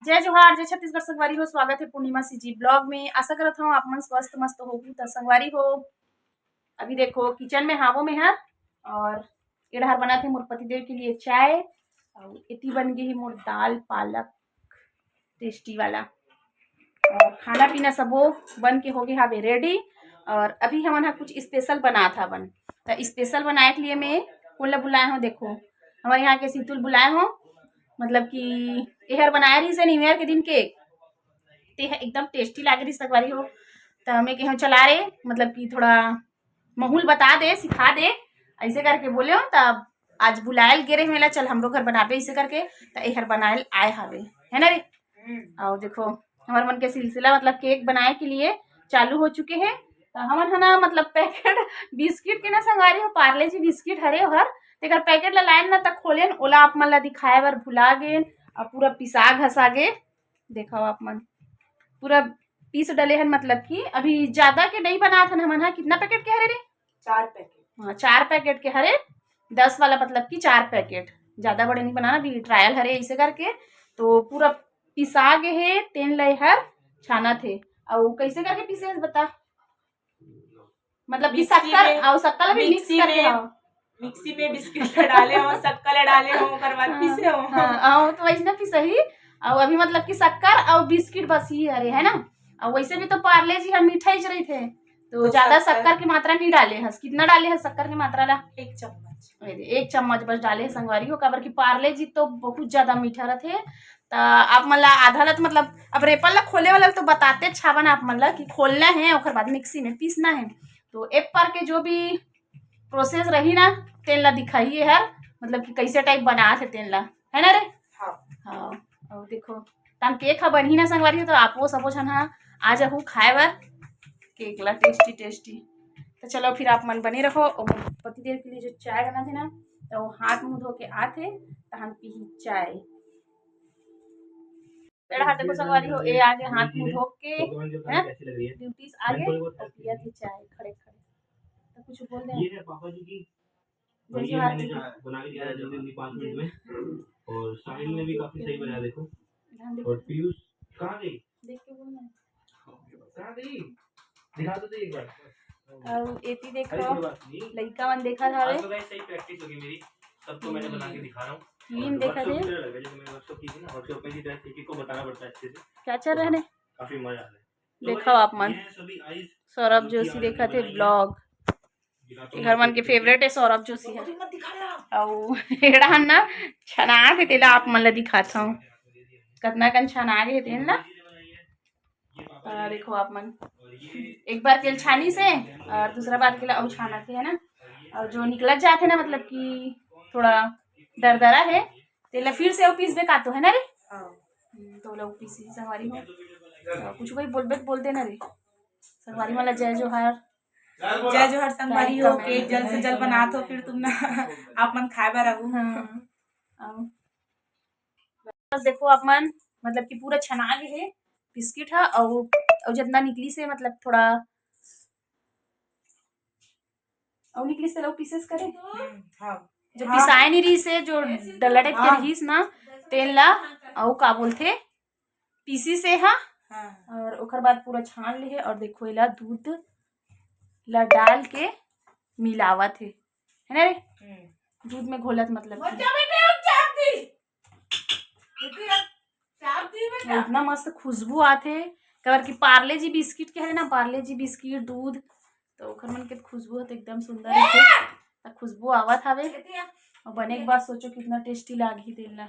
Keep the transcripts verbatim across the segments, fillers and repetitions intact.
जय जोहार, जय छत्तीसगढ़ संगवारी हो। स्वागत है पूर्णिमा सीजी ब्लॉग में। आशा करत हूँ आप मन स्वस्थ मस्त होहू। त संगवारी हो, अभी देखो किचन में हावो में हर, और एडहर बनत हे मोर पतिदेव के लिए चाय, और एती बन गई है मोर दाल पालक टेस्टी वाला। और खाना पीना सबो बन के हो गए हावे रेडी। और अभी हमन हा कुछ स्पेशल बनात हवन। त स्पेशल बनाए के लिए मैं कोन ला बुलाए हूँ, देखो हमारे यहाँ के सीतुल बुलाए हूँ, मतलब कि एहर बनाए रहिस न्यू ईयर के दिन केक, ते ह एकदम टेस्टी लागे रहिस संगवारी हो। त मैं कहे चला रे, मतलब कि थोड़ा माहौल बता दे, सिखा दे, ऐसे करके बोले हो। तब आज बुलायल गे रहे मेला, चल हमरो घर बनाबे ऐसे करके, त एहर बनायल आए हावे, है ना रे? और देखो हमारे मन के सिलसिला मतलब केक बनाए के लिए चालू हो चुके हैं। त हमन ह ना मतलब पैकेट बिस्किट के ना संगवारी हो, पार्ले जी बिस्किट हरे ओहर, तेकर पैकेट ला लायन ना त खोलेन, ओला आप मन ला दिखाए बर भुला गेन, और पूरा पिसा घसा गे। देखो आप मन पूरा पीस डले हन, मतलब कि अभी ज्यादा के नहीं बनात हन हमन हा। कितना पैकेट के हरे रे? चार पैकेट। हाँ, चार पैकेट के हरे, दस वाला, मतलब कि चार पैकेट, ज्यादा बड़े नहीं बनाना, अभी ट्रायल हरे ऐसे करके। तो पूरा पिसा गे हे, तेन ला एहर छानत हे। अउ कैसे करके पीसे हे बता, मतलब कि मिक्सी शक्कर, में, अउ शक्कर भी मिक्स मिक्सी करके में, हाँ। मिक्सी में बिस्किट ला डाले हो, शक्कर ला डाले हो, ओकर बाद हाँ, पीसे हो। हाँ, हाँ, तो वैसे ना पिसही। अउ अभी मतलब कि शक्कर अउ बिस्किट बस ही हरे, है ना? अउ वैसे भी तो पार्ले जी हम मीठा ही रहिथे, तो तो ज्यादा शक्कर शक्कर की मात्रा नहीं डाले हस। कितना डाले हस शक्कर की मात्रा ला? एक चम्मच। एक चम्मच बस डाले हस संगवारी हो, काबर कि पार्ले जी तो बहुत ज्यादा मीठा रथे। त आप मन ला आधा ला तो मतलब अब रेपर ला खोले वाला तो बताते छावन आप मन ला कि खोलना है, ओकर बाद मिक्सी में पीसना है। तो एप पर के जो भी प्रोसेस रही ना, तेन ला दिखाइए हर, मतलब कि कैसे टाइप बनात हे तेन ला, है ना रे? हाँ। हाँ, और देखो, तम केक हा बनही ना संगवारी हो, तो आप वो सबो झन हा आ जाहू खाए बर केक ला, टेस्टी टेस्टी। तो चलो फिर आप मन बने रहो। और पति देव के लिए जो चाय बनात हे ना, तो हाथ मुंह धो के आत हे, तहन पीही चाय। एड़ा हाथ देखो संगवारी हो, ए आगे हाथ मुंह धो के, हैं, ड्यूटी से आगे और पिया थे चाय खड़े खड़े। तो कुछ बोल दे। ये है पापा जी की, और जय ये जोहार मैंने जी। बना के दिया है जल्दी जल्दी पाँच मिनट में। और साहिल ने भी काफी सही बनाया, देखो। ध्यान देखो। और पीयूष कहाँ गई? देख के बोल ना। कहाँ गई? दिखा तो दे एक बार। और एती देखो, अरे, कोई बात नहीं। लइका मन देखत हवे। आज तो guys सही practice होगी मेरी, सबको मैंने बना के दिखा रहा हूँ। टीम और देखत workshop है। की तरह लग रहा है, जैसे मैंने workshop की थी ना, workshop में ही dress एक एक को बताना पड़ता है अच्छे से। क्या चल रहा है? काफी मजा आ रहा है। तो देखो आप मन, ये है सभी eyes सौरभ जोशी देखत हे ब्लॉग। एकर मन के फेवरेट है सौरभ जोशी है। अउ एड़ा हन ना छनात हे, तेला आप मन ला दिखात हूँ, कतना कन छना गे हे तेन ला। आ, देखो आप मन, एक बार तेल छानी से और दूसरा बार के ला अउ छाना थे, है ना? और जो निकलत जाते ना, मतलब कि थोड़ा दरदरा है, तेला फिर से अउ पीस दे का तो, है ना रे? हाँ। हम्म, तो ला पीस ही संगवारी हो। तो कुछ कोई बोलबे तो बोल देना रे। संगवारी मन ला जय जोहार। जय जोहार संगवारी हो, केक जल्द से जल्द बनात हो, फिर तुम ना आप मन खाए बर आहू। हाँ, आओ। बस देखो आप मन, मतलब कि पूरा छना गे हे बिस्किट हा, अउ, अउ जितना निकली से, मतलब थोड़ा अउ निकली से लो पीसेस करे। हम्म, हाँ। जो हाँ। पिसाए नहीं रही से, जो डला टाइप के हाँ। रहीस ना, तेल ला, अउ का बोलथे, पीसी से हा। हाँ। और ओकर बाद पूरा छान लिए और देखो एला दूध ला डाल के मिलावत हे, है ना रे? हम्म। दूध में घोलत मतलब कि। इतना मस्त खुशबू आथे, काबर कि पार्ले जी बिस्किट के हरे ना, पार्ले जी बिस्किट, दूध, तो ओकर मन के खुशबू ह तो एकदम सुंदर होथे। त खुशबू आवत हवे, और बने के बाद सोचो कितना टेस्टी लागही तेन ला।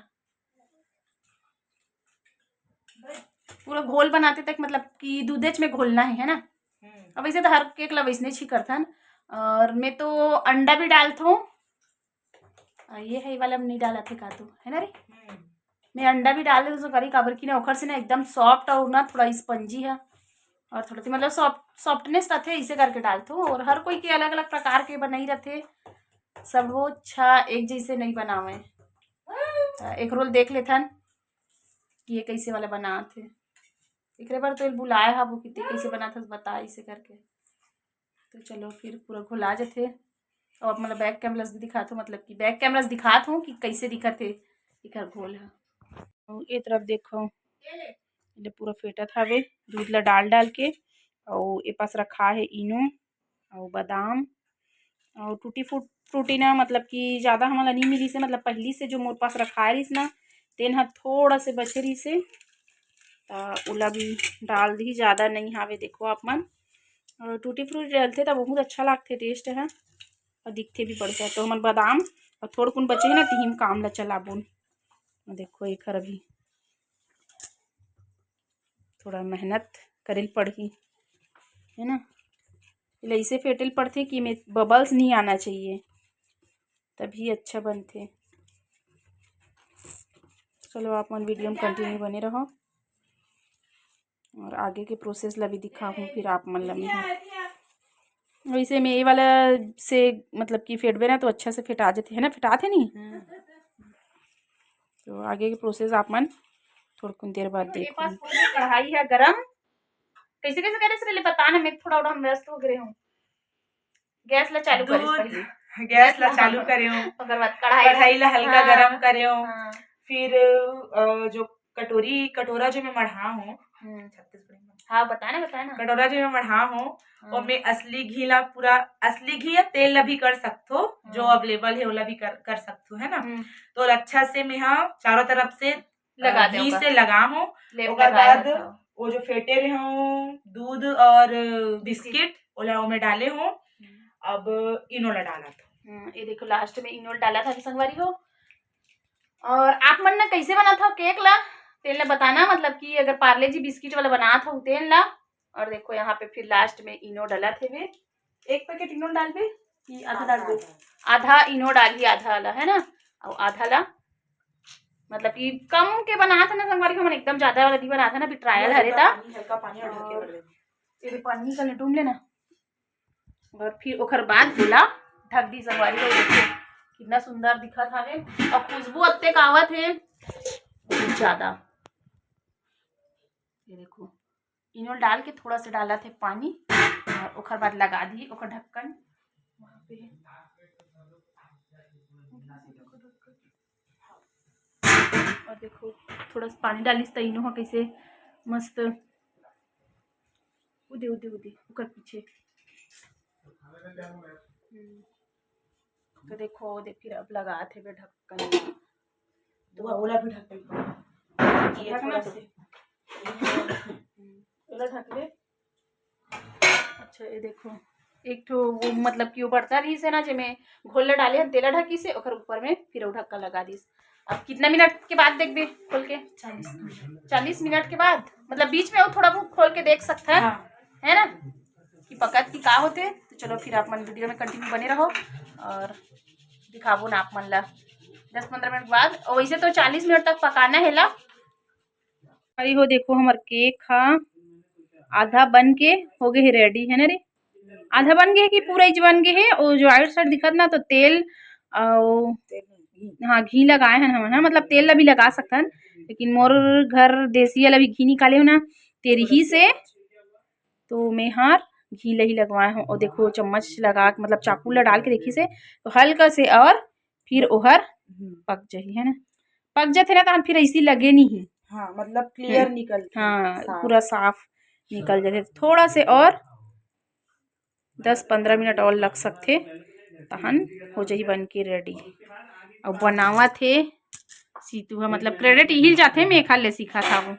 पूरा घोल बनाते तक मतलब कि दूधेच में घोलना है, है ना? हम्म। अब वैसे तो हर केक ला वैसने ही करथन, और मैं तो अंडा भी डालत हूँ। आ, ये है, ये वाला में नहीं डाला थे का तू, है ना रे? हम्म। मैं अंडा भी डाल देती हूँ, करी काबर की ना ओखर से ना एकदम सॉफ्ट और ना थोड़ा स्पंजी है, और थोड़ा सी मतलब सॉफ्ट, सॉफ्टनेस रहते, इसे करके डालते हो। और हर कोई के अलग अलग प्रकार के बनाई रहते, सब वो अच्छा एक जैसे नहीं बनावे। आ, एक रोल देख लेथन कि ये कैसे वाला बनात हे। एकरे बर तो बुलाए हा वो कि ते कैसे बनात हस, बता इसे करके। तो चलो फिर पूरा घोला जथे। और मतलब बैक कैमरा से दिखात हूँ, मतलब कि बैक कैमरा से दिखात हूँ कि कैसे दिखत हे एकर घोल ह। और ये तरफ देखो, ले पूरा फेंटत हवे दूध ला डाल डाल के। अउ ए पास रखा हे इनो अउ बादाम अउ टूटी फ्रूट, फ्रूटी ना, मतलब कि ज़्यादा हमन ला नहीं मिलिस हे, मतलब पहली से जो मोर पास रखाए रहिस ना, तेन ह थोड़ा से बचे रहिस हे, त ओला भी डाल दी, ज़्यादा नहीं हावे। देखो आप मन, अउ टूटी फ्रूटी डलथे त बहुत अच्छा लागथे टेस्ट ह, अउ दिखथे भी बढ़िया। तो हमन बादाम अउ थोड़कुन बचे हे ना, तिही म काम ला चलाबोन। देखो एखर अभी थोड़ा मेहनत करे ल पड़ही, है ना। एला ऐसे फेंटे ल पड़थे कि एमे बबल्स नहीं आना चाहिए, तभी अच्छा बनथे। चलो आप मन वीडियो में कंटिन्यू बने रहो और आगे के प्रोसेस ला भी दिखाहूँ फिर आप मन ला मैं। वैसे में ये वाला से मतलब कि फेंटबे ना तो अच्छा से फेंटा जाथे, है ना, फेंटाथे नहीं। तो आगे के प्रोसेस आप मन थोड़कुन देर बाद तो ये देखो। पास पूरी कढ़ाई है गरम। कैसे कैसे करे से ले बता ना, मैं थोड़ा उड़ा व्यस्त हो गए हूँ। गैस ला चालू करे दूध, पड़ी। गैस ला चालू करे हूँ। ओकर बाद कढ़ाई कढ़ाई ला हल्का हाँ, गरम करे हूँ। हाँ। फिर अ, जो कटोरी, कटोरा जो मैं मढ़ा हूँ, हम्म। छत्तीसगढ़ी में। हाँ, बता ना, बता ना। कटोरा जो मैं मढ़ा हूँ, हाँ। ओमे असली घी ला, पूरा असली घी या तेल ला भी कर सकथो, जो हाँ। अवेलेबल है ओला भी कर, कर सकथो, है ना। हम्म। तो अच्छा से मैं हाँ चारों तरफ से लगा अ, दे घी ओकर। से लगा हूँ। लेप ओकर लगा बाद है, हाँ। वो जो फेंटे रहे हूँ दूध और बिस्किट। बिस्किट, ओला ओमे डाले हूँ। हम्म। अब इनो ला डालत हूँ। हम्म, ये देखो लास्ट में इनो डाला था संगवारी हो। और आप मन ना कैसे बनात हो केक ला, तेन ला बताना, मतलब कि अगर पार्ले जी बिस्किट वाला बनात हो तेन ला। और देखो यहाँ पे फिर लास्ट में इनो डलत हेवे। एक पैकेट इनो डालबे कि आधा डालबे? आधा इनो डाली, आधा ला, है ना, और आधा ला मतलब कि कम के बनात है ना संगवारी हो, मन एकदम ज्यादा वाला नहीं बनात है ना, अभी ट्रायल हरे ता। हल्का पानी और ढके और रख दे। ये पानी का डूम लेना। और फिर ओकर बाद ओला ढक दी संगवारी हो। देखो कितना सुंदर दिखत हवे और खुशबू अत्ते आवत हे बहुत ज्यादा। ये देखो इनोल डाल के थोड़ा सा डालत हे पानी और ओकर बाद लगा दी ओकर ढक्कन। वहाँ पे है। और देखो थोड़ा सा पानी डालिस त इनो ह कैसे मस्त उदे उदे उदे ओकर पीछे। हम्म। तो देखो, दे फिर अब लगात हे बे ढक्कन। तो ओला भी ढक्कन ये ढकना थोड़ा से। हम्म। ओला ढक दे। अच्छा, ये देखो, एक ठो वो मतलब कि वो बर्तन रहिस हे ना, जेमे घोल ला डाले हन, तेला ढकिस हे, ओकर ऊपर में फिर वो ढक्कन लगा दिस। अब कितना मिनट के बाद देखबे खोल के? चालीस मिनट। चालीस मिनट के बाद, मतलब बीच में वो थोड़ा बहुत खोल के देख सकता है, हाँ। है ना, कि पकत कि का होथे। तो चलो फिर आप मन वीडियो में कंटिन्यू बने रहो और दिखाबो ना आप मन ला दस पंद्रह मिनट बाद। और वैसे तो चालीस मिनट तक पकाना है ला। अरे हो देखो हमर केक हा आधा बन के हो गए हे रेडी, है ना रे? आधा बन गए कि पूरा इज बन गए हे। वो जो आउट साइड दिखत ना तो तेल अउ हाँ घी लगाए हन हमन, हाँ, मतलब तेल ला भी लगा सकथन, लेकिन मोर घर देसी वाला भी घी निकाले हो ना, तेरही से तो मैं हर घी ला ही लगवाए हूँ। और देखो चम्मच लगा के मतलब चाकू ला डाल के देखी से तो हल्का से और फिर ओहर हम्म। पक जाही, है ना? पक जाथे ना तहन फिर ऐसी लगे नहीं है। हाँ, मतलब क्लियर हम्म। निकल हाँ, साफ। पूरा साफ निकल जाथे। थोड़ा से और दस पंद्रह मिनट और लग सकथे, तहन हो जाही बन के रेडी। और बनावत हे सीतू हा, मतलब क्रेडिट इही जाथे, मैं एखर ले सीखा था वो।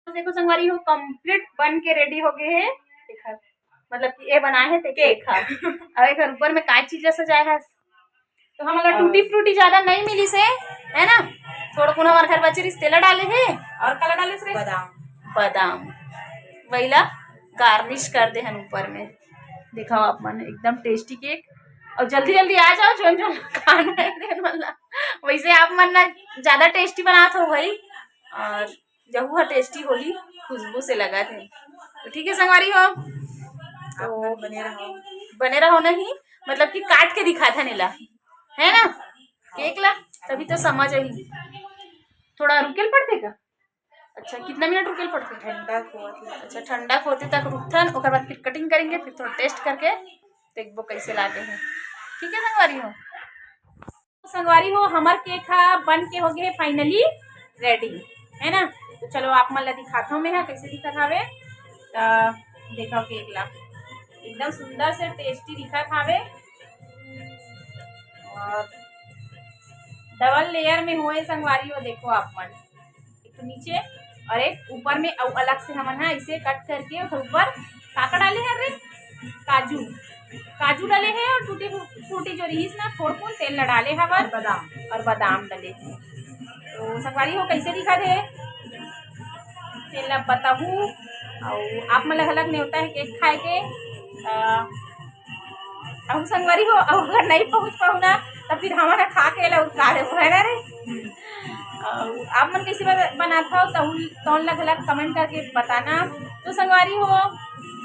देखो संगवारी हो, कंप्लीट बन के रेडी हो गए हे। एखर मतलब कि ये बनाए हे ते केक हा। अब एखर ऊपर में काय चीज ला सजाए हस? तो हमन ला टूटी फ्रूटी ज्यादा नहीं मिलिस हे, है ना? थोड़कुन हमर घर बचे रहिस, तेला डाले हे। और काला डालिस रे? बादाम। बादाम। वही ला गार्निश कर दे हन ऊपर में। दिखाओ आप मन, एकदम टेस्टी केक। और जल्दी जल्दी आ जाओ, जोन जोन खाना है तेन मन ला। वैसे आप मन ना ज्यादा टेस्टी बनात हो भाई, और यहू ह टेस्टी होही, खुशबू से लगा थे। तो ठीक है संगवारी हो, तो आप मन बने रहो। बने रहो नहीं, मतलब कि काट के दिखा था नीला, है ना, केक ला, तभी तो समझ आई। थोड़ा रुकेल पड़थे का? अच्छा, कितना मिनट रुकेल पड़थे? ठंडा होथे। अच्छा, ठंडा होथे तक रुकथन, ओकर बाद फिर कटिंग करेंगे, फिर थोड़ा टेस्ट करके देखबो कैसे लागे हे। ठीक है संगवारी हो, संगवारी हो, हमर केक हा बन के हो गए हे फाइनली। रेडी, है ना। तो चलो आप मन ला दिखात हव मैं हा कैसे दिखत हावे। त देखो केक ला, एकदम सुंदर से टेस्टी दिखत हावे। और डबल लेयर में होए संगवारी हो, देखो आप मन, एक तो नीचे और एक ऊपर में, अउ अलग से हमन हा इसे कट करके ओकर ऊपर काका डाले हन रे, काजू, काजू डाले हे और टूटी फ्रूटी जो रहिस ना थोड़कुन तेल ला डाले हवन और बादाम। और बादाम डाले हे। तो संगवारी हो कैसे दिखत हे तेला बताहू। अउ आप मन ला घलक नेवता हे केक खाए के। अ, अउ संगवारी हो, अउ अगर नहीं पहुंच पाहू ना, तब फिर हमन खा के एला उतार देबो, है ना रे? अउ आप मन कैसे बना-, बनात हव, तहु-, तौन ला घलक कमेंट करके बताना। तो संगवारी हो,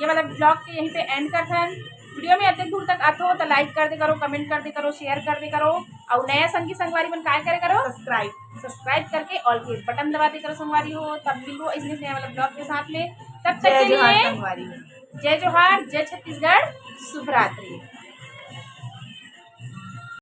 ये वाला ब्लॉग के यहीं पे एंड करथन। वीडियो में अतेक दूर तक आथो तो लाइक कर दे करो, कमेंट कर दे करो, शेयर कर दे करो, अउ नया संगी संगवारी मन काय करे करो, सब्सक्राइब। सब्सक्राइब करके ऑल के बटन दबा दे करो संगवारी हो। तब मिलबो इसने नया वाला ब्लॉग के साथ में, तब तक जय के जोहार लिए संगवारी। जय जोहार, जय छत्तीसगढ़, शुभ रात्रि।